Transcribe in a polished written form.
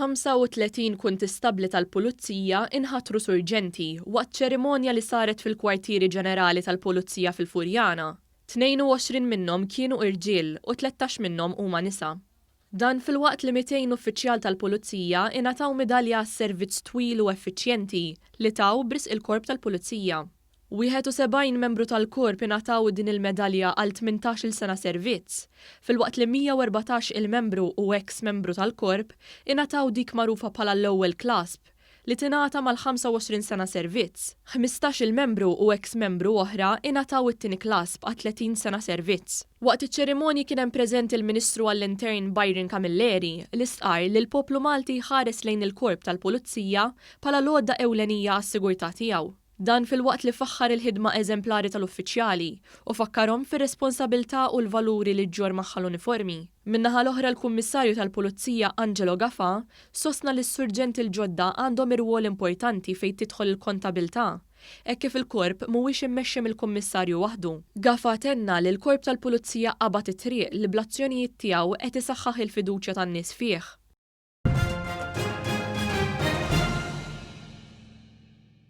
35 kuntistabbli tal-Pulizija inħatru surġenti waqt ċerimonja li saret fil-Kwartieri Ġenerali tal-Pulizija fil-Furjana. 22 minnhom kienu irġiel u 13 minnhom huma nisa. Dan filwaqt li 200 uffiċjal tal-Pulizija ingħataw midalja għas-servizz twil u effiċjenti li taw b'risq il-Korp tal-Pulizija. 71 membru tal-Korp ingħataw din il-medalja għal 18-il sena servizz, filwaqt li 114 il-membru u eks membru tal-Korp ingħataw dik magħrufa bħala l-ewwel clasp, li tingħata mal-25 sena servizz. 15-il membru u eks membru oħra ingħataw it-tieni clasp għal 30 sena servizz. Waqt iċ-ċerimonji kien hemm preżenti l-Ministru għall-Intern Byron Camilleri li stqarr li l-poplu Malti jħares lejn il-Korp tal-Pulizija bħala l-għodda ewlenija għas-sigurtà tiegħu. Dan filwaqt li faħħar il-ħidma eżemplari tal-uffiċjali u fakkarhom fir-responsabilità u l-valuri li ġġorr magħha l-uniformi. Min-naħa l-oħra l-Kummissarju tal-Pulizija Angelo Gafà sostna li s-surġenti l-ġodda għandhom irwol importanti fejn tidħol il-kontabilità, hekk kif il-Korp mhuwiex immexxi mill-Kummissarju waħdu. Gafà tenna li l-Korp tal-Pulizija qabad it-triq li bl-azzjonijiet tiegħu qed isaħħaħ il-fiduċja tan-nies fih.